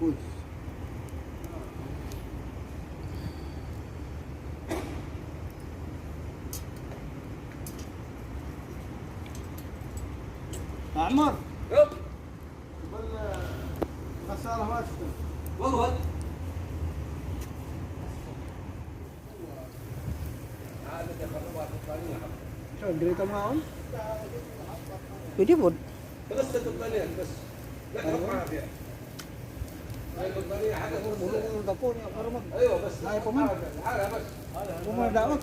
Goods. عمر. يب. غسالة ما تشتغل. والله هذا خربها البطانية. شو قريته معهم؟ Pwede po. غسلت البطانية بس لا تحط معها فيها هاي البطانية حاجة. ايوه بس هاي كمان؟ لحالها بس. مو دعوة.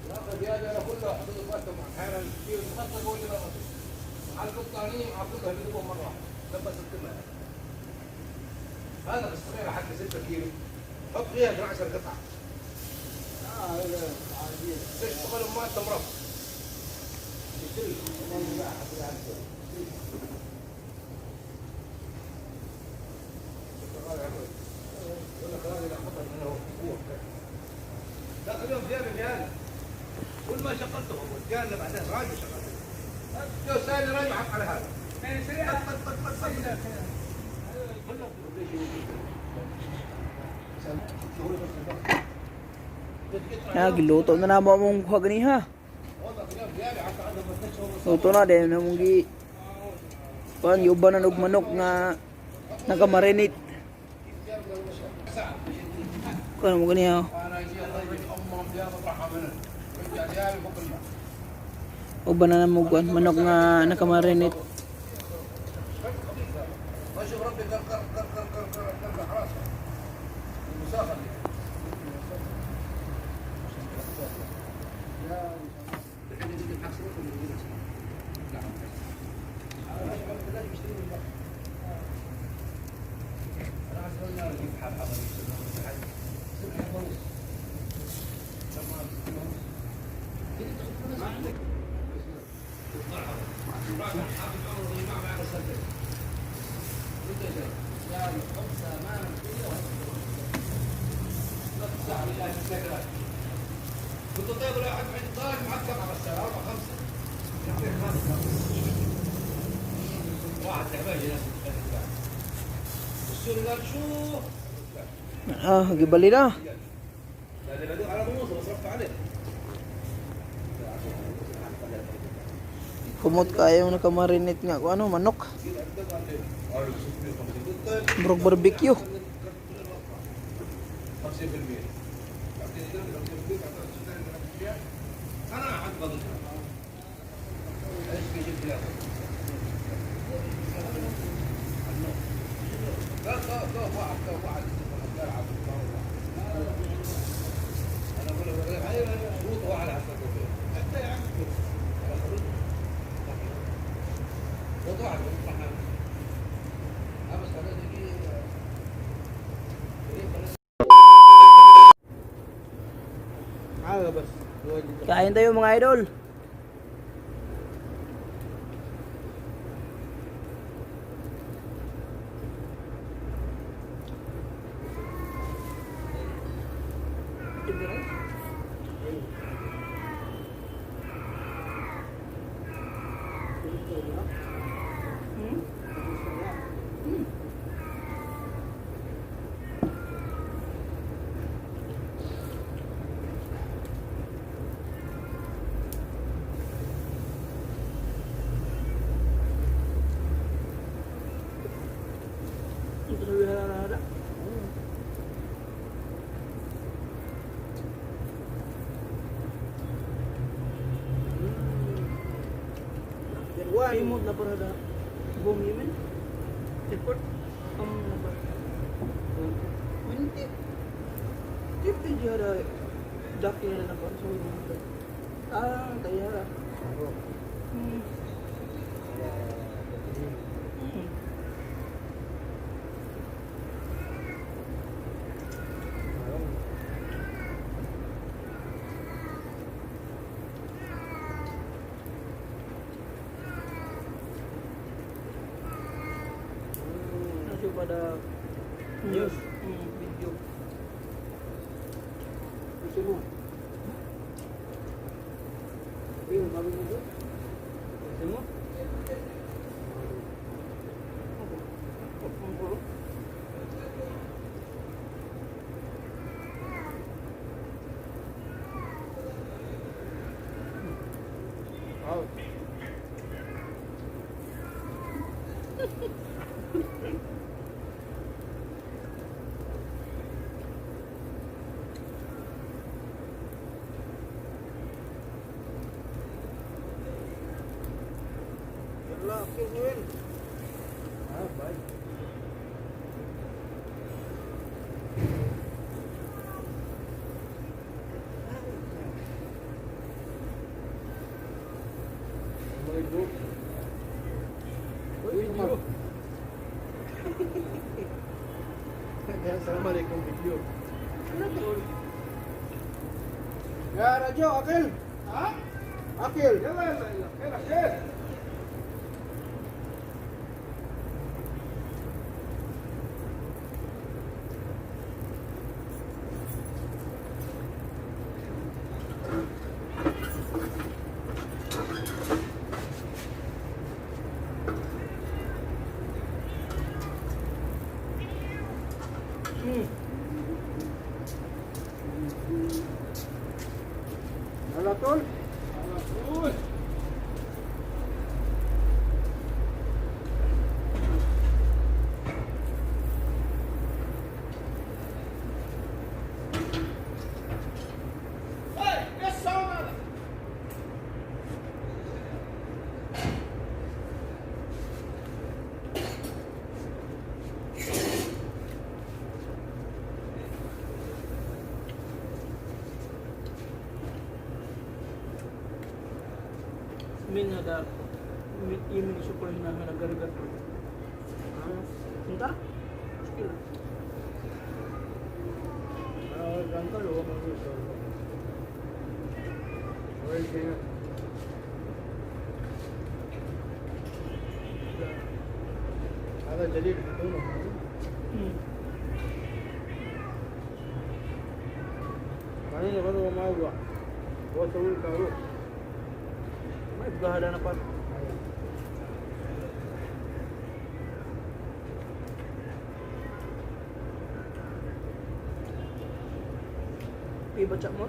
ناخذ يا انا كله احط اخواتهم احيانا في المخطط واللي ما مع البطانية مع كلها بيجيبوهم مرة واحدة لما ستمها. هذا الصغيرة حق 6 كيلو حط فيها 12 قطعة. تشتغل ما تمرض تشتري. ذاك اليوم جاب لي كل ما شغلته هو جانا بعدين راجع شغلته جو ثاني راجع حط على هذا طق طق طق طق. Ah, giluto na na mo mong kuha gani ha. Luto na din na mong gi kuan yuban na og manok nga naka-marinate. Kuan mo gani ha. Uban na mo kuan manok nga naka-marinate. واشوف ربي قر قر قر قر قر قر قر راسه المساخه اللي الحين يجيب الحق ولا يجيب لا انا عايز اجيب حب كنت طيب ولا احد عندي طالع معك سبعه بس اربعه خمسه واحد تعبان جالس. السوري قال شو Ah, gibali na. لان بدور على ابو موسى وصرفت عليه. Kumot kayo naka-marinate nga kuan ano manok. Murag barbecue. 50% بعطيني 50% انا احد قضيتها ايش بيجيب لي لا لا لا واحد لا واحد انا اقول لك شروط واحد على حتى يا عم شروط واحد بس خليني. هذا بس. Kain tayo, mga idol. Ito. Remote na para da buong Yemen. Report ang na ba? 20. 50 jara daki na na pa. So, ah, tayara. Nasi pada news, video. Gusto mo? Ayun, bago mo doon. Gusto mo? Ako. السلام عليكم فيديو. Ano to? يا رجو اكل. ها؟ اكل. يلا يلا يلا، خير خير. على طول. على طول. ايه الصوت هذا؟ Min hada min imin syukur na nagarigat. Entah. Skill. انكل هو موجود. وين كده؟ هذا جديد حطونه. بعدين برضه ما يوقع، هو سوي الكاروك. ما يبقى هذا na pa. Iba cak mo?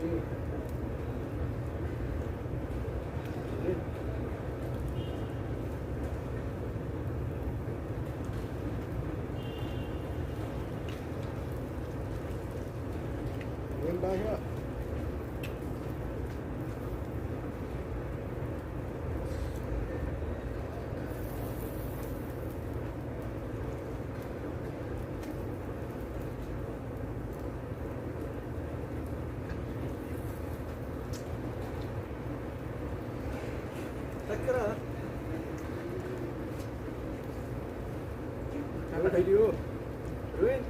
إيه. إيه. وين باشا؟ سكرها. شوف فيديو وين؟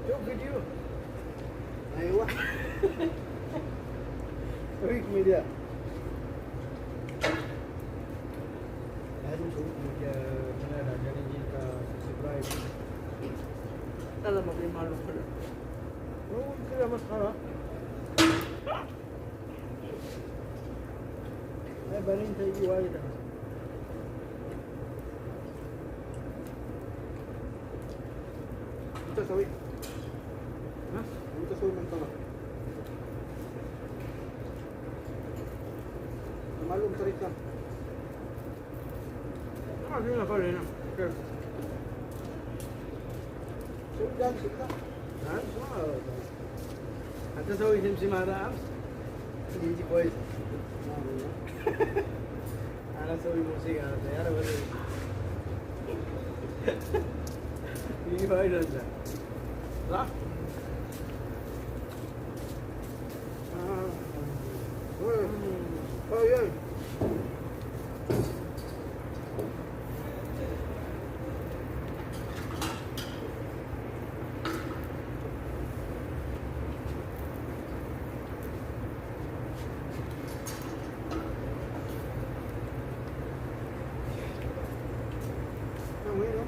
شوف فيديو. ايوه، سويك ميديا، لازم سويك ميديا channel عشان يجيك subscribe. Alam mo, may malo ka lang. هو كذا مسخرة. هاي بعدين تيجي وايد. انت سوي. Ha? انت سوي من طرف معلوم طريقة. Ah, yun na pala na. كيف سوي dance كده. أمس ما حتى سوي سمسم، هذا أمس يجي كويس. أنا أسوي موسيقى على السيارة بس يجي فايدة أنت، صح؟ آه. أي. وينه؟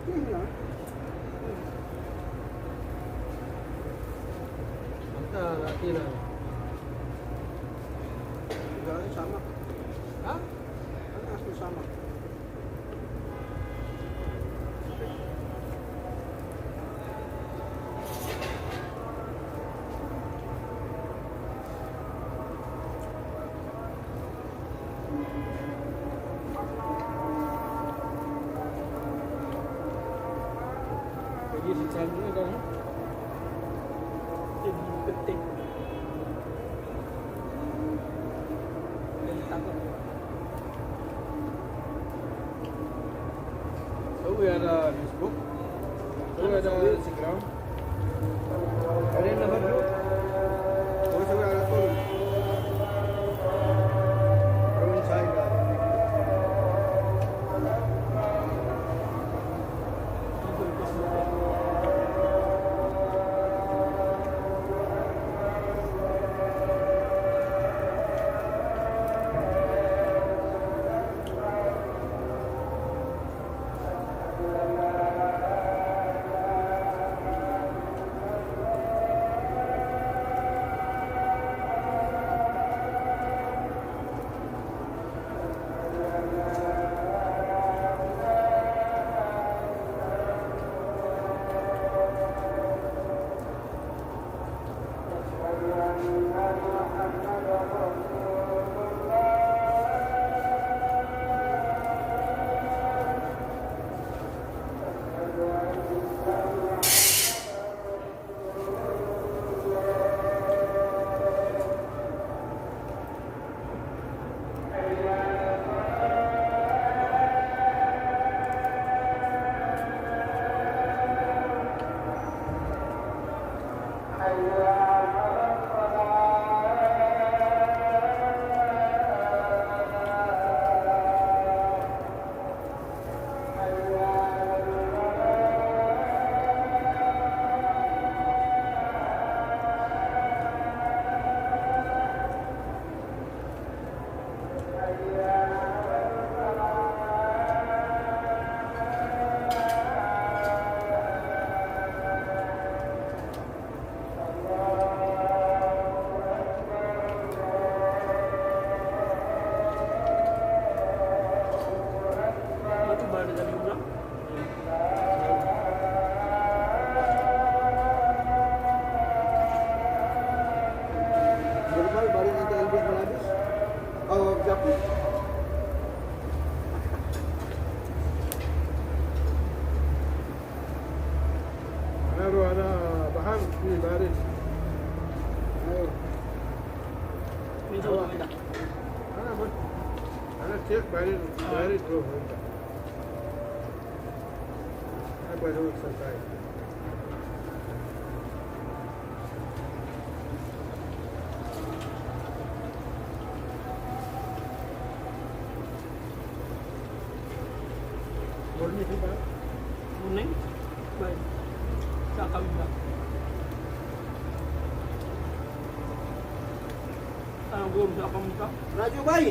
كيف يعني؟ أنت أكيد. Jalan sama. ها؟ Kan asli sama. 23 นี้ได้ ติดเป็นตัก سوي هذا فيسبوك، سوي هذا انستغرام، بعدين نفرجه وسوي على طول رون سايد هذا. ما تبارد اليوم لا. Normal بعدين انت البس ملابس او جاكيت. انا اروح، انا بحر في باريس. ايوه. مين سوى ده؟ انا بس انا كيف بعدين باريس تروح انت. انا بسوي exercise. بولني في بقى. Morning. Bye. الساعة كم بقى؟ أنا أقول الساعة كم بقى؟ Raju bay.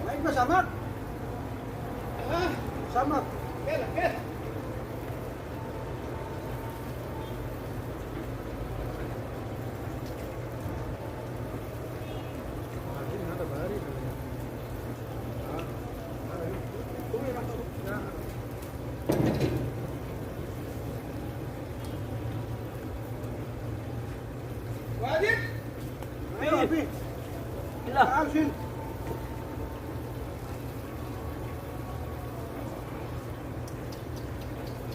May ba samak? Samak. بعدين هذا باريس. لا. ايوه في. لا. تعال شيل.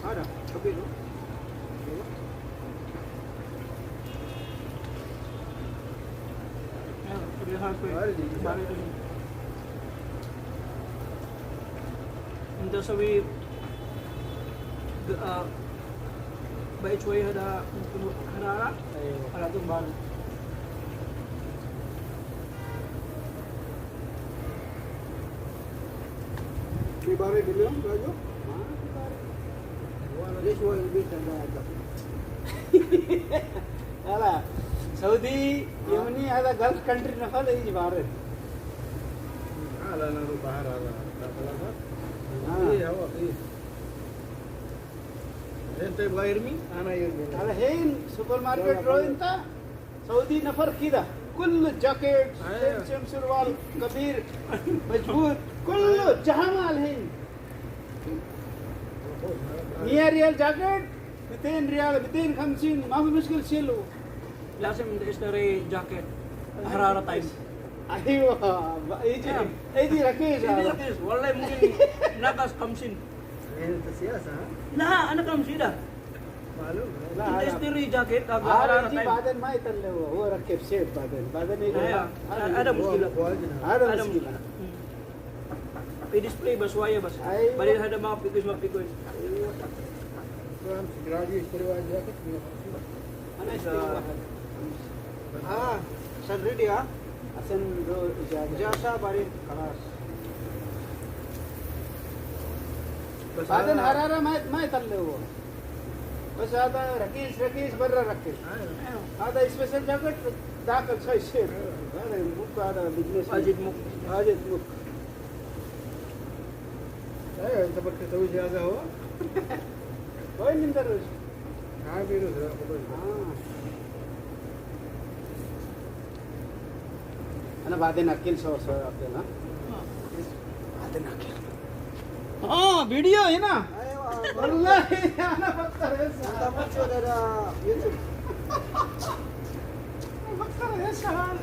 هذا حبيبي. ايوه. بارد. انت سوي بقيت شوية هذا ممكن حرارة. ايوه. على طول بارد. في بارد اليوم راجو؟ ما في بارد. ليش هو البيت عندنا؟ لا لا، سعودي يمني هذا Gulf country نفر يجي بارد. تعال انا اروح بحر هذا. آه. فيه هو فيه. انت يبغى يرمي انا يرمي. الحين سوبر ماركت رو انت سعودي نفر كذا كل جاكيت أيوة. same same سروال كبير مجبور كله جهنم. الحين 100 ريال جاكيت، 200 ريال، 250، ما في مشكل شيله. لازم اشتري جاكيت حرارة time. ايوه، يجي يجي رخيص. يجي هذا. رخيص والله، ممكن نقص 50. انت سياسه ها؟ لا، انا 50. معلوم. لا. انت هذا اشتري جاكيت هذا حرارة. يجي طيب. بعدين ما يطلع، هو ركب سيف، بعدين يجي. أيوة. هذا مشكلة. هذا هذا مشكلة. في display بس شوية بس. أيوة. بعدين هذا ما في ما في كويس. امسك راجل يشتري واحد جاكيت 150. انا اشتري واحد. اه، عشان ready ها. عشان رو اجازة. اجازه بعدين خلاص. بس بعدين حرارة ما يطلع هو، بس هذا رخيص رخيص برا رخيص. هذا special jacket داخل شيء شيء، هذا مك، هذا business. واجد مك. واجد مك. ايوه، انت بك تسوي هذا هو. وين ندرس؟ عامل. آه. انا بعدين اكل سوا سوا عبد الله، بعدين اكل. اه، فيديو هنا. ايوه. والله انا افكر بس. انت مش هذا يوتيوب. افكر ايش هذا.